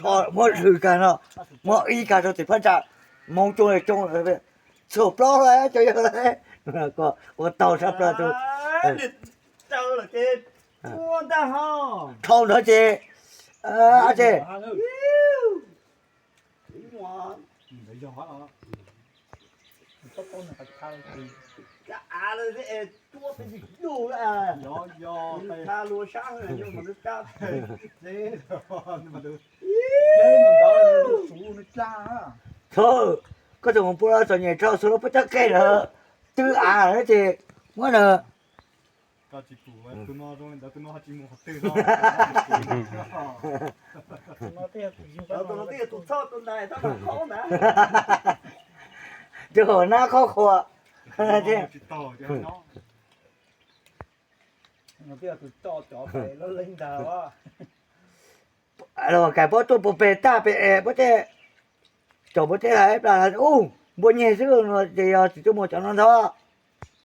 Muab lwm kag no, muab ib kag rau tim phab ntsa, hmoov tsoo tsoo, txhuam plaub lawm cov yawg lawm. Ua tau sab plaws tus. Dhau ntawd ces, ces Thaum koj tseem mus pua txom nyem rau xwb los pub cov qe lawm, twb av lawm ces muab na. Rau hauv nab qhov qhua. Los kais pob tuaj puag pem tag pem es pob teb, caum pob teb hais plas ub npua nyeg xwb no ces yog tsis tuaj mus cov no ntag.